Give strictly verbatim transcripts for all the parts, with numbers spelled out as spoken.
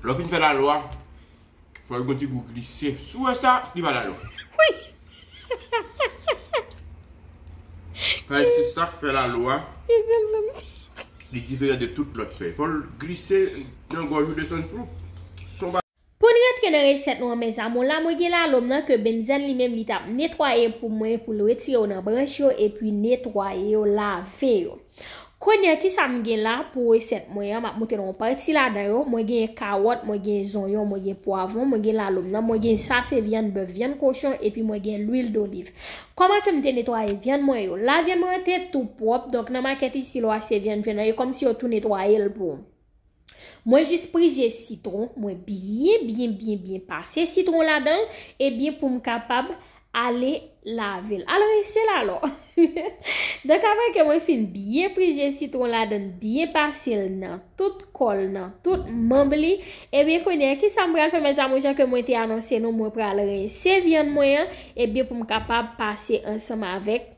Lè w fin fè lalo a, fò l gon ti gou glise. Si w wè sa, li pa lalo. Wi. Kay se sa k fè lalo a. Li diferan de tout lòt fèy. Fò l glise nan gòj ou desann floup. Son ba- Pou n rantre nan resèt nou an, mezanmi, la mwen gen lalo m nan ke Benzen li menm li t ap netwaye pou mwen, pou l retire yo nan branch yo, epi netwaye yo, lave yo. Kounye a, kisa m gen la pou resèt mwen an? M ap montre nou yon pati ladan yo. Mwen gen kawòt, mwen gen zonyon, mwen gen pwavwon, mwen gen lalo m nan, mwen gen sa se vyann bèf, vyann kochon, epi mwen gen lwil doliv. Kòman ke m te netwaye vyann mwen yo? La vyann mwen an te tou pwòp, donk nan makèt isi lè w achte vyann, vyann nan, e kòmsi yo tou netwaye l pou ou. Mwen jis prije sitwon, mwen byen, byen, byen, byen pase sitwon ladan l, ebyen pou m kapab ale lave l. Al rense l alò. Donk, apre ke mwen fin byen prije sitwon ladan l, byen pase l nan tout kò l, nan tout manm li, ebyen, kounye a, kisa m pral fè, mezanmi, jan ke mwen te anonse nou, mwen pral rense vyann mwen an, ebyen, pou m kapab pase ansanm avèk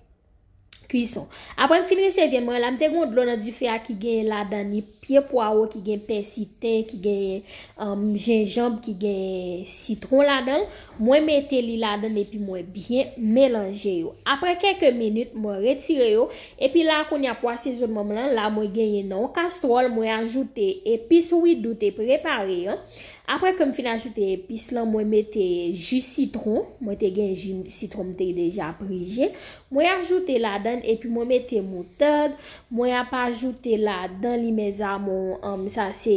kwison. Apre m fin rense vyann mwen la, m te gen yon dlo nan dife a ki gen ladan li pye pwawo, ki gen pèsi, ten, ki gen, um, jenjanm, ki gen sitwon ladan l. Mwen mete li ladan l epi mwen byen melanje yo. Apre kèk minit, mwen retire yo. Epi la, kounye a pou asezonman m lan, la mwen genyen nan yon kastwòl, mwen ajoute epis Widou te prepare an. Apre ke m fin ajoute epis lan, mwen mete ji sitwon. Mwen te gen ji sitwon m te deja prije. Mwen ajoute ladan l epi mwen mete moutad. Mwen ap ajoute ladan li, mes amours, um, sa se,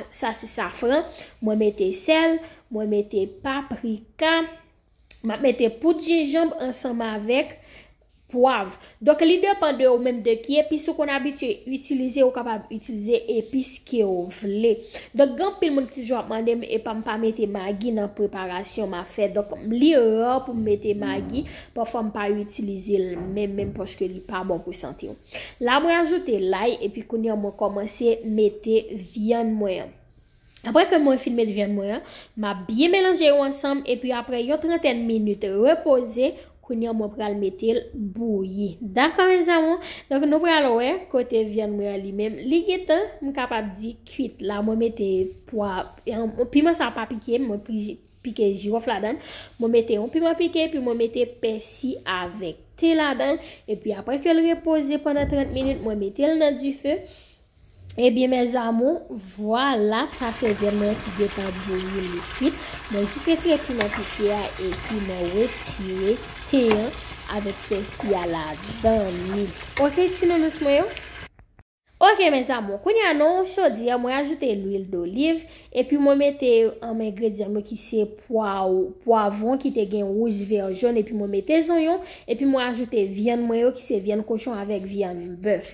sa se safran. Mwen mete sèl, mwen mete paprika. M ap mete poud jenjanm ansanm avèk pwav. Donk, li depann de ou menm de ki epis ou konn abitye itilize, ou kapab itilize epis ke ou vle. Donk, gen anpil moun ki toujou ap mande m, epa m pa mete magi nan preparasyon m ap fè. Donk, li ra pou m mete magi. Pafwa, m pa itilize l menm, menm paske li pa bon pou sante w. La, mwen ajoute lay, epi kounye a, mwen kòmanse mete vyann mwen an. Apre ke mwen fin met vyann mwen an, m ap byen melanje yo ansanm, epi apre yon trantèn minit repoze, kounye a mwen pral mete l bouyi. Dakò, mes amours? Donk, nou pral wè kote vyann mwen an li menm. Li gentan, m kapab di, kwit. La, mwen mete pwa, eh, piman sa pa pike, mwen pri-, pike jiwòf ladan l. Mwen mete yon piman pike, epi mwen mete pèsi avèk te ladan l. Epi apre ke l repoze pandan trant minit, mwen mete l nan dife. Ebyen, mes amours, vwala, sa se vyann mwen ki gentan bouyi, li kwit. Mwen jis retire piman pike a epi mwen retire te an avèk pèsi a ladan li. Oke, ti nounous mwen yo? Oke, mes amours, kounye a nan yon chodyè, mwen ajoute lwil doliv, epi mwen mete, um, engredyan m yo ki se pwa-, pwavwon ki te gen wouj, vè, jòn, epi mwen mete zonyon, epi mwen ajoute vyann mwen yo ki se vyann kochon avèk vyann bèf.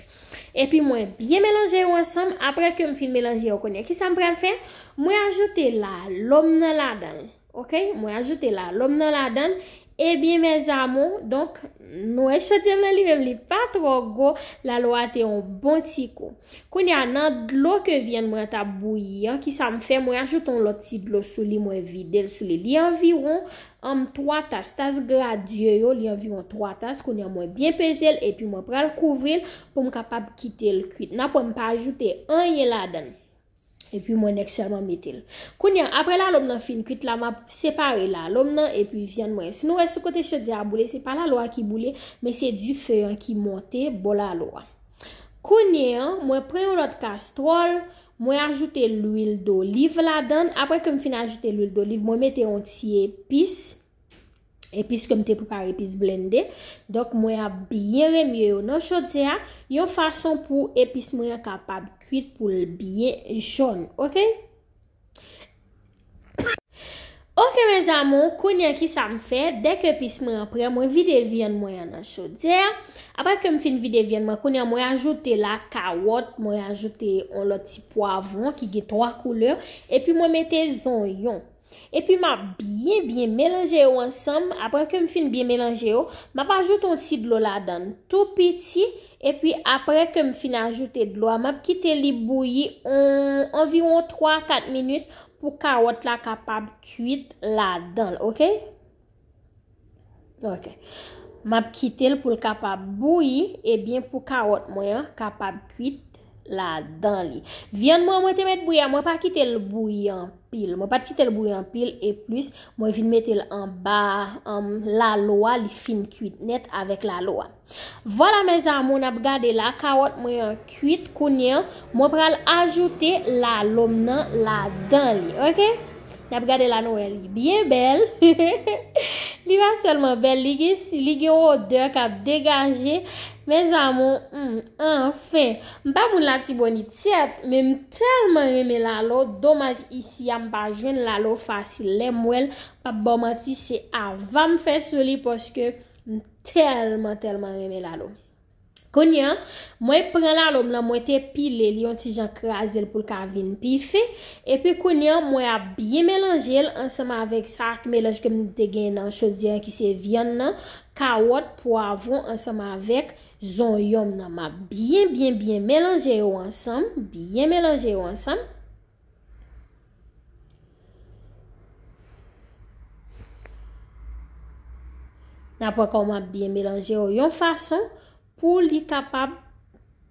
Epi mwen byen melanje yo ansanm. Apre ke m fin melanje yo, kounye a, kisa m pral fè? Mwen ajoute lalo m nan ladan l. Oke? Mwen ajoute lalo m nan ladan l. Ebyen, mes amours, donk, nou wè chodyè m nan li menm, li pa twò gwo. Lalo a te yon bon ti kou. Kounye a, nan dlo ke vyann mwen t ap bouyi an, kisa m fè? Mwen ajoute yon lòt ti dlo sou li, mwen vide l sou li. Li anviwon, um, twa tas, tas gradye yo, li anviwon twa tas. Kounye a, mwen byen peze l, epi mwen pral kouvri l pou m kapab kite l kwit. N ap wè m pa ajoute anyen ladan l. Epi mwen nèk sèlman mete l. Kounye a, apre lalo m nan fin kwit la, m ap separe lalo m nan epi vyann mwen. Si nou wè sou kote chodyè a boule, se pa lalo a ki boule, men se dife an ki monte bò lalo a. Kounye a, mwen pran yon lòt kastwòl, mwen ajoute lwil doliv ladan l. Apre ke m fin ajoute lwil doliv, mwen mete yon ti epis. Epis ke m te prepare, epis blende. Donk, mwen ap byen remye yo nan chodyè a, yon fason pou epis mwen an kapab kwit, pou l byen jòn, oke? Oke, mes amours, kounye a kisa m fè? Dèke epis mwen an prè, mwen vide vyann mwen an nan chodyè a. Apre ke m fin vide vyann mwen, kounye a mwen ajoute la kawòt, mwen ajoute yon lòt ti pwavwon ki gen twa koulè, epi mwen mete zonyon. Epi m ap byen, byen melanje yo ansanm. Apre ke m fin byen melanje yo, m ap ajoute yon ti dlo ladan l tou piti. Epi apre ke m fin ajoute dlo a, m ap kite li bouyi on, anviwon twa a kat minit pou kawòt la kapab kwit ladan l, oke? Oke. M ap kite l pou l kapab bouyi, ebyen pou kawòt mwen an kapab kwit ladan li. Vyann mwen, mwen te met bouyi a, mwen pa kite l bouyi anpil. Mwen pa t kite l bouyi anpil, e plis, mwen vin mete l anba, um, lalo a, li fin kwit nèt avèk lalo a. Vwala, mes amours, n ap gade la, kawòt mwen an kwit. Kounye a, mwen pral ajoute lalo m nan ladan li, oke? N ap gade la, nou wè li byen bèl. Li pa sèlman bèl, li gen, li gen odè k ap degaje. Mes amours, hmm, anfen. M pa moun Latibonit, sèt, men m tèlman renmen lalo. Domaj isi a, m pa jwenn lalo fasil. Lè m wè l, m p ap ba w manti, se ava m fè sou li paske m tèlman, tèlman renmen lalo. Kounye a, mwen pran lalo m nan, mwen te pile li yon ti jan, kraze l pou l ka vin pi fen. Epi kounye a, mwen ap byen melanje l ansanm avèk sa ak melanj ke m te gen nan chodyè an, ki se vyann nan, kawòt, pwavwon ansanm avèk zonyon m nan. M ap byen, byen, byen melanje yo ansanm, byen melanje yo ansanm. N ap wè kòman m ap byen melanje yo yon fason pou li kapab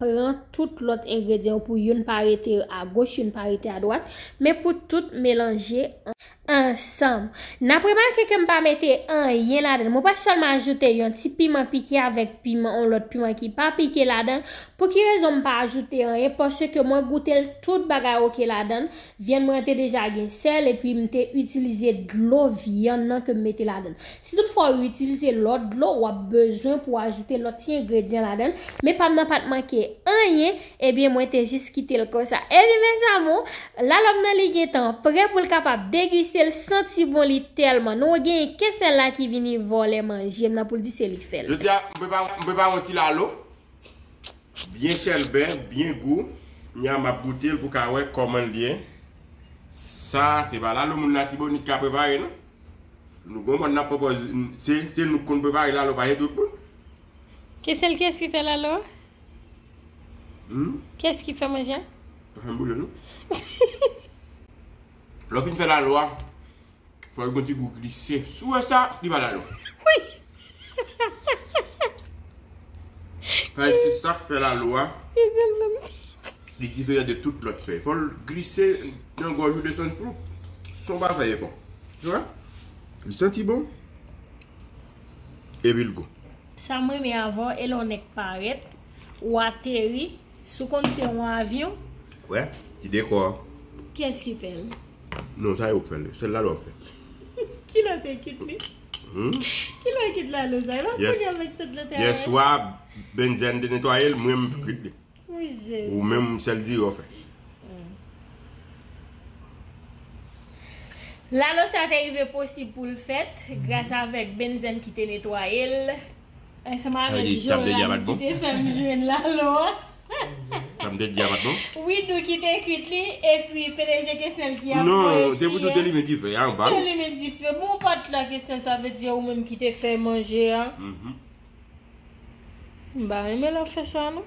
pran tout lòt engredyan yo, pou youn pa rete agoch, youn pa rete adwat, men pou tout melanje an-, ansanm. N ap remake ke m pa mete anyen ladan l. Mwen pa sèlman ajoute yon ti piman pike avèk piman, yon lòt piman ki pa pike ladan l. Pou ki rezon m pa ajoute anyen? Paske mwen goute l, tout bagay oke ladan l. Vyann mwen te deja gen sèl, epi m te itilize dlo vyann nan ke m mete ladan l. Si toutfwa w itilize lòt dlo, w ap bezwen pou w ajoute lòt ti engredyan ladan l. Men pa m nan pa t manke anyen, ebyen, mwen te jis kite l konsa. Ebyen, mes amours, lalo m nan, li gentan prè pou l kapab degiste l, santi bon li tèlman. Nou genyen kesnèl la ki vini vòlè manje m nan pou l di se li k fè l. Jodi a, m prepare, m prepare yon ti lalo. Byen chèlbè, byen gou. Nya m ap goute l pou ka wè kòman l ye. Sa, se pa lalo moun Latibonit ka prepare, non. Nou gon mòn n ap pwopòz, se, se nou k konn prepare lalo, pa se tout moun. Kesnèl, kiyès ki fè lalo a? Hmm? Kiyès ki fè manje a? Pa fè m boule, non. Lè w fin fè lalo a, fò l gon ti gou glise. Si w wè sa, li pa lalo. Wi. Paske se sa k fè lalo a. Li diferan de tout lòt fèy. Fò l glise nan gòj ou, desann floup. Se yon bagay fè efò. Ou wè? Li santi bon. Epi l gou. Sa m renmen avè w, e lè w nèk parèt, ou ateri, si w konn se yon avyon. Wè, ti dekò. Kiyès ki fè l? Non, sa yo k fè l. Sèl lalo ap fè. Kilè w te kwit li? Hmm? Kilè w kwit lalo sa? E pa kounye a avèk sèt lan te avè l? Yèswa, Benzen te netwaye l, mwen menm m kwit li. O Jezi. Ou menm sèl diri w fè. Hmm. Lalo sa te rive posib pou l fèt gras avèk Benzen ki te netwaye l, ansanm avèk Joran ki te fè m jwenn lalo a. Sa m te di a pa t bon? Widou ki te kwit li, epi P D G Kesnèl ki ap voye ti a. Non, se pou tout te limen dife a, anba. Te limen dife. Bon, ou pa t la, Kesnèl, sa vle di ou menm ki te fè manje a. Mhm. M pa renmen lè w fè sa, non.